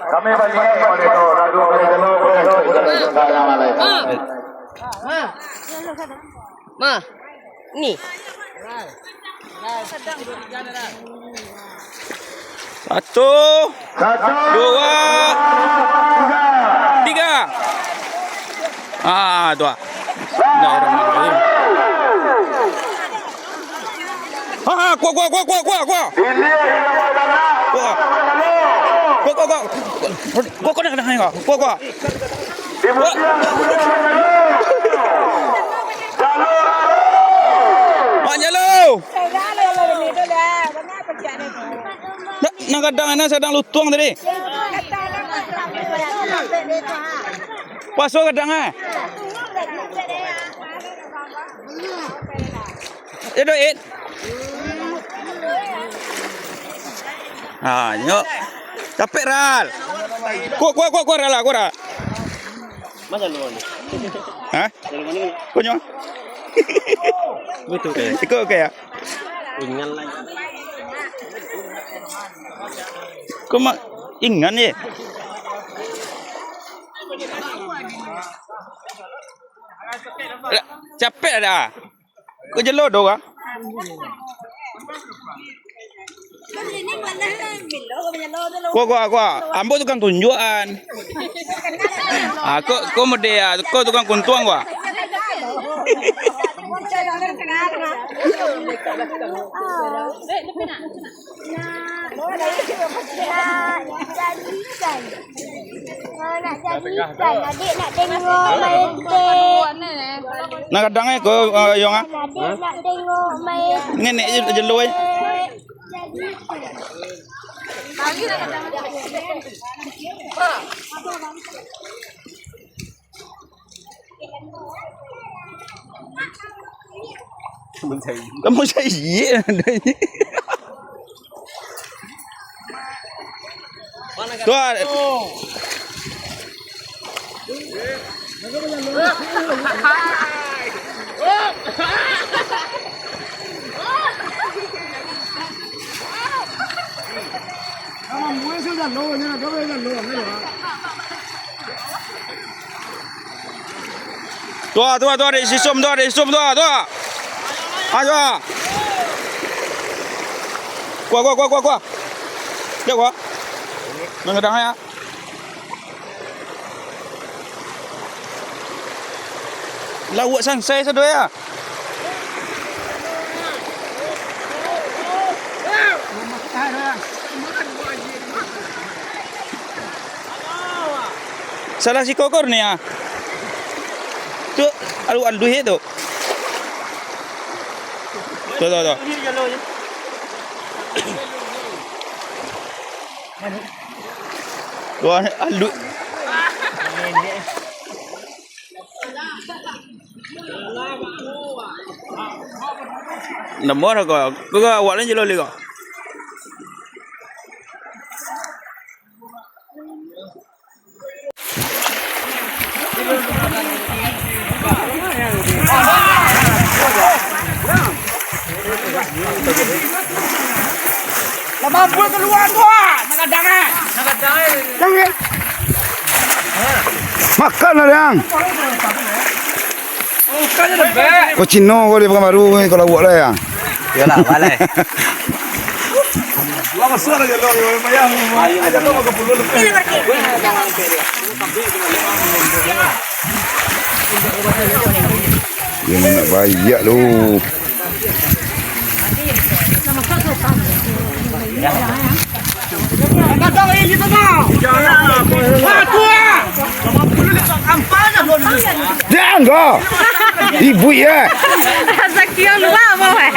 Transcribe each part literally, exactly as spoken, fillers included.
Kami bagi. Ma, ni. Satu, dua, tiga. Ah, tu ah. Bismillahirrahmanirrahim. Ah, kuah, kuah, kuah, kuah, kuah, kuah. Kuah. Kuah, kuah, kuah. Kuah, kuah, kuah. Kuah, kuah. Mak Jalo. Nak, nak gadang, nak sadang lutuang tadi. Puaso gadang, ah. Ya, doit. Ha, nyok. Capek, Ral. Kuah, kuah, kuah, kuah, Ral, kuah, Ral. Hah? Konyo. Betul, kan? Iko oke, ya? Ingan lagi. Kok mak ingan, ye? Capek dah. Ko jelo do ka? Ko, ko, ko. Ambo tukang tunjuakan. Ah, ko, ko mode ah, ko tukang kuntuang ko. Nak, nak jadi ikan. Oh, nak jadi ikan. Adik nak tengok main teh. Nak gadang eh, ko, eh, Yong ah? Adik nak tengok main teh. Nenek je jelo eh. Jadi ikan. Kamu cari. Tu ah. Tu ah, tu ah, tu ah, dek sisum tu ah, dek sisum tu ah, tu ah. Ah, tu ah. Kuah, kuah, kuah, kuah, kuah. Dek kuah. Nang gadang ya. Lauak sansai sado ya. Salah siko ko ni ah. Tu alu-alu tu. Tu, tu, tu. Wah, alu. Namo dah kau? Kau kau awak lain je lah, kau. Lah mampu kalua tu ah, nak gadang eh. Nak gadang eh. Makan lah, Dang. Kau Cino kau di Pekanbaru ni, kau lauak lah, ya. Iyalah, balai. Dia nak baiak lu. Jangan kau. Ibu ya. Rezeki yang luar apa, weh?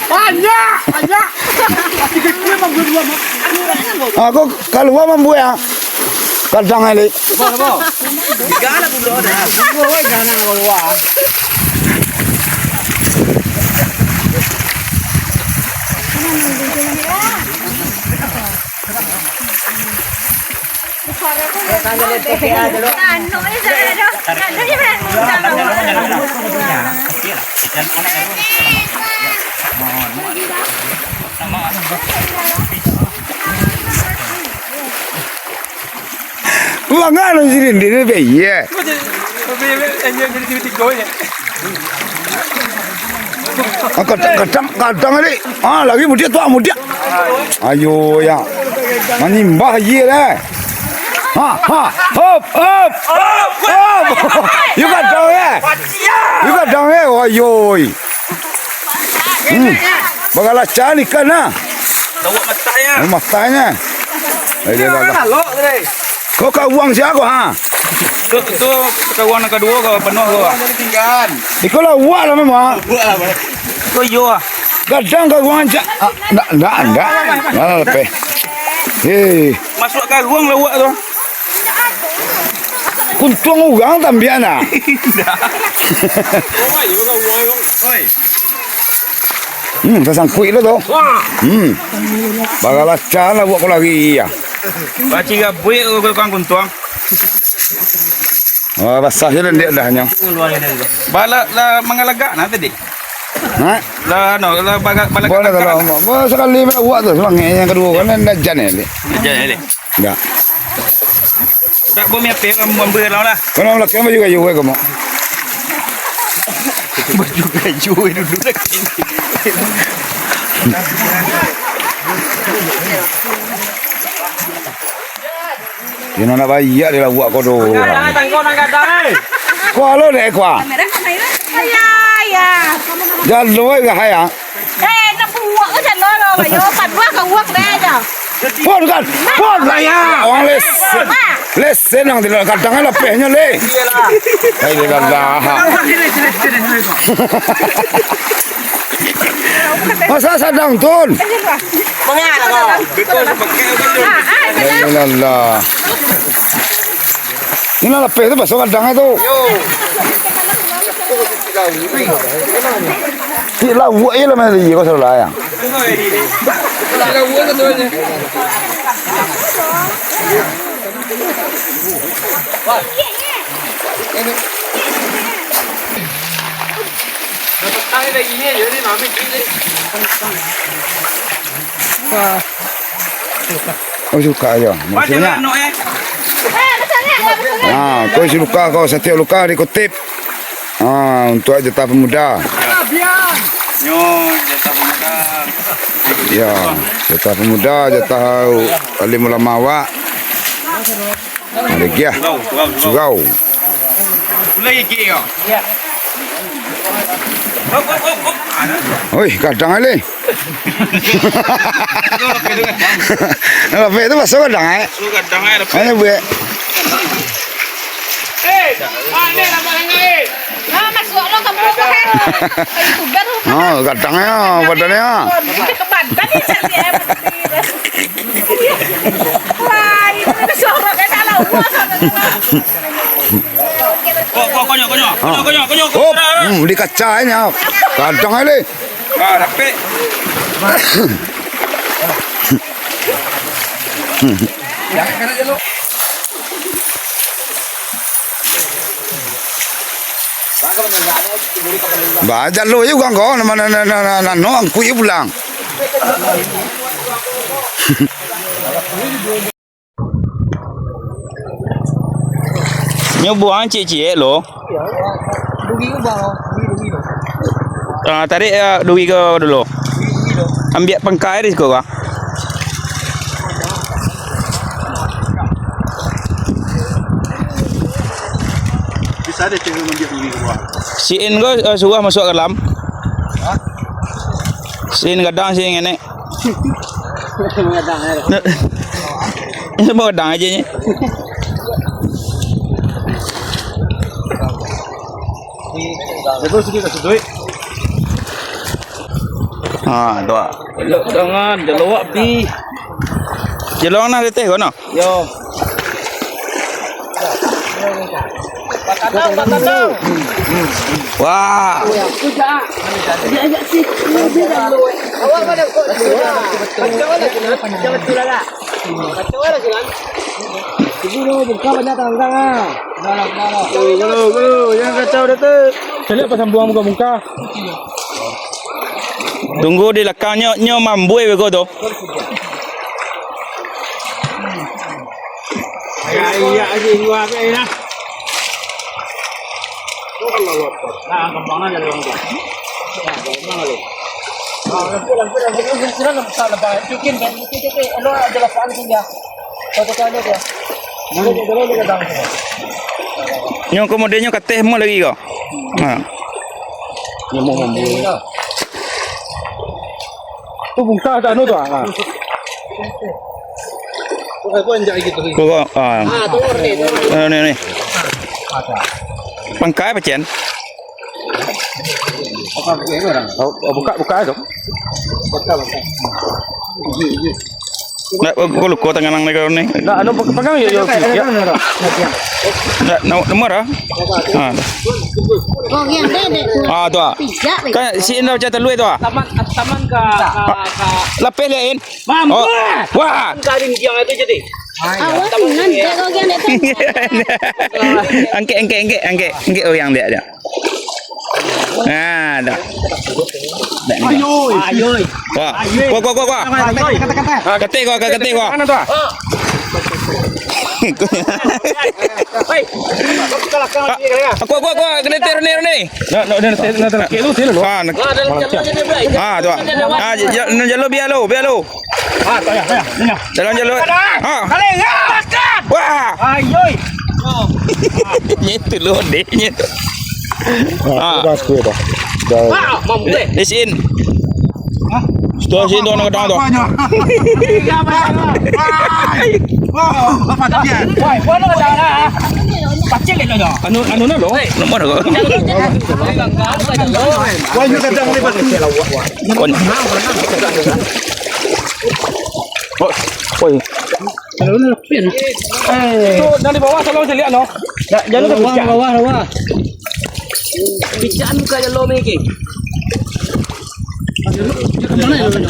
Banyak, banyak. Aku keluar mambuat ya. Kadang alik. Tiga anak budak ada. Tiga, weh, jangan keluar. Mangan sini, dia ni, iya. Ah, kadang, kadang, kadang ni. Ah, lagi mudiak tu, ah, mudiak. Ayo, ya. Manimbah, iya lah. Ha, ha, hop, hop, hop. You kadang, ya? You kadang, ya? Wah, yoi. Hmm. Bagalacan ikan, nah. Lawak matah, ya. Oh, matahnya. Eh, dia dah, dah. Kau karuang sia ko, ha? Tu, tu, karuang nan kaduo ko, panuah ko. Iko lawak lah, memang. Lawak lah, Bang. Ko iyo, ah. Gadang karuang, cak. Ah, ndak, ndak, ndak. Nah, lapeh. Eh. Masuak karuang lawak tu. Kuntuang urang tambiak nah. Indak. Oi. Hmm, tasangkuik lo tu. Wah. Hmm. Bagalacan lah buat ko lari, ya. Baci gabuik ko tukang kuntuang. Wah, basah je lendiak dahnyo. Bala lah mangalagak nah tadi. Ha? Lah, no, lah baga-, balagak. Boleh kalau, boleh sakali awak tu, semangat yang kedua kan, dah jan ya, Lik? Dah jan ya, Lik? Dah. Tak bom ya, pe, memberi lah lah. Kalau laki baju kayu, eh, kamu. Baju kayu, eh, dulu lagi. Dia nak baiak dia lawak ko doh. Gadang, eh, tangkau nak gadang, eh. Kuah lo dek, kuah. Ayah, ayah. Jan lo, eh, gak ayah. Eh, nak buak ke jan lo, lo, yo, paduah ke uang deh, dah. Pun kan, pun lah ya. Orang lesen. Lesen yang tidak kadang ada pehnyo, le. Hai, dia dah. Masa sadang, Tun? Mangana kau? Betul, pakai. Ayolah. Ino lapeh tu baso kadang tu. Ti lawak je lah mari kau salah yang. Oh, suka aja. Maksudnya. Ha, kau isi luka kau, setiap luka dikutip. Ha, untuk jatah pemuda. Nyo, jatah pemuda. Ya, jatah pemuda, jatah alim ulama awak. Ada giah. Surau, surau, surau. Surau. Mulai gigi kau. Oi, kadang ale. Lapeh tu masuk kadang, eh. Masuk kadang, eh, lapeh. Mana buat? Eh, mana nama yang lain? Ah, masuk lo kamu, eh. YouTuber. Oh, kadang ya, badannya. Ke Banten ni, cari, eh. Wah, ini sorot, eh, salah. Kok, kok, konyol, konyol. Ah. Konyol, konyol, konyol. Oh, hmm, di kaca ini, ah. Kadang ale. Ah, rapek. Ba, jalur je urang ko, nama, na, na, na, na, no, angkut je pulang. Nyo buang ciek-ciek lo. Ah, tarik, ah, duri ko dulu. Ambiak pangkai di siko, Bang. Bisa deh cewek ambiak duri ko, Bang. Si In ko, eh, suruah masuk ka dalam. Hah? Si In gadang, si In ngenek. Ini mau kadang aja ni. Itu sedih tak sedih? Ah, tu ah. Elok tangan, jalawak pi. Jalawak nah teteh kono. Yo. Wah. Bulu, bulu, jangan kacau dah tu. Cari apa sambung muka-muka? Tunggu di lakangnyo, nyo mambuih beko tu. Nyo kamudinyo kateh mo lagi ko. Ha. Nyo mo mambuih. Tu bungkah tak anu tu, ah. Ko, ko, ah. Ah, tu ni, tu ni. Anu ni, ni. Pangkai apa, Cen? Oh, oh, buka, buka tu. Buka, buka. Nak, oh, ko luko tangan nang negara ni. Nak, anu, pegang, yo, yo, yo. Nak, nak, nomor, ah? Ah, dah. Gogiang dek, dek. Ah, tu, ah. Pijak, dek. Kan si Indra macam telur tu, ah. Taman, taman ka, ka, ka. Lapeh lain. Mampu. Oh. Wah. Ka rinjang tu jadi. Awak nan dek gogiang dek tu. Angkek, angkek, angkek, angkek. Angkek orang dek dia. Ah, dah. Ayoi. Ayoi. Wah. Ayoi. Kuah, kuah, kuah, kuah. Ayoi. Kateh kuah, kateh kuah. Mana tu, ah? Hei. Kuah, kuah, kuah. Kena terus ni, ni. Nak, nak, nak, nak, nak, nak, nak. Ah, nak. Ah, ada jalan ni, Bray. Ah, tu, ah. Ah, ja-, ja-, jalan biar lo, biar lo. Ah, tayah, tayah. Jalan, jalan. Ah. Balik, ya. Wah. Ayoi. Nyetu lo, dek, nyetu. Ah, ah. Dah, dah. Dah. Ah, mampu, eh. Di sini. Hah? Situ, situ, nak, nak, nak. Wah, apa dia? Wah, mana dah? Pacil dia dah. Anu, anu, anu, lo. Nomor ko. Wah, ini kadang ni, Bang. Kon. Oi. Oi. Eh. Itu dari bawah tolong dilihat, no. Ya, jalur ke bawah, bawah, bawah. Picahan muka jalur ni, Ki.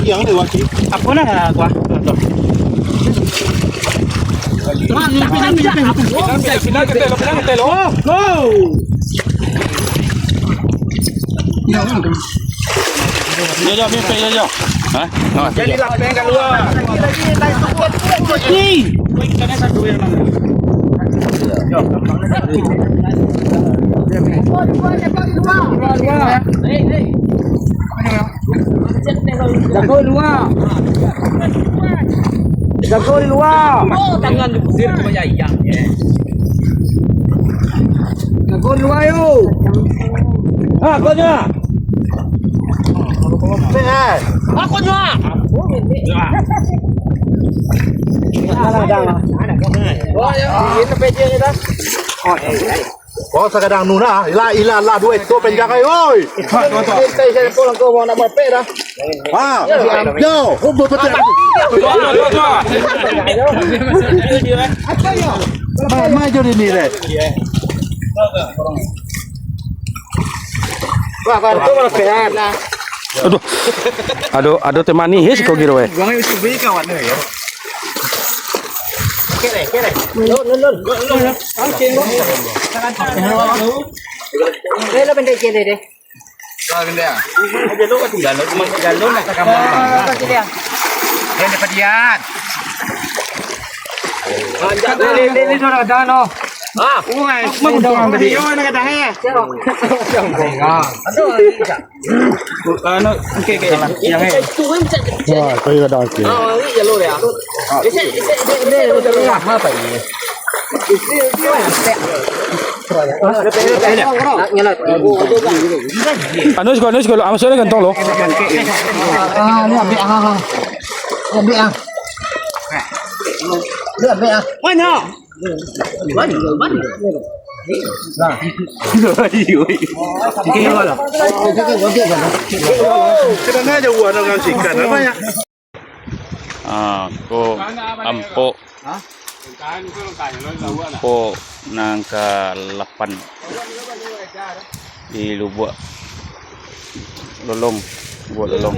Yang lewat sini. Apa nak gua? Pindah, pindah, pindah, pindah, pindah. Go! Yo, yo, pimpin, yo, yo. Hah? Jadi lapeh kalua. Jago lua. Jago di lua. Tangan di pusir, kau ya, iya. Jago di lua, yo. Ah, kau nya. Aku jual. Oh, ya, ini P J kita. Oh, sakadang nu nah. Ila, ila, lah, duit tu penjagai, oi. Santai, saya pulang, kau mau nak berpek dah. Ha, yo, oh, betul. Apa ya? Mai, mai jo di ni deh. Wah, bantu berpek. Aduh. Ado, ado teh manih, eh, siko giro, eh. Buang itu beli kawan, eh, ya. Kere, kere. Lun, lun, lun. Oke. Dia lo pendek kiri deh. Kau pendek, ah? Aja lo tinggal, lo cuma tinggal lo nak kamar. Ah, kau sini, ah. Dia dapat dia. Ini, ini, ini sudah ada, no. Ah, wah, aku mau buang tadi. Yo, nak kata, eh. Aduh, ini. Anu, oke, oke. Yang, eh. Wah, kau ada, oke. Ah, ini jalur ya. Apa ini? Anu siko, anu siko, lo, ah, maksudnya gantong lo. Ah, ni ambil, ah, ah. Ni ambil, ah. Ni ambil, ah. Mana? Mana? Mana? Nah. Kena jauh ada orang sikat, apa ya? Ah, ko ampok. Ampok nang ka lapan di Lubuak Lolong, Lubuak Lolong.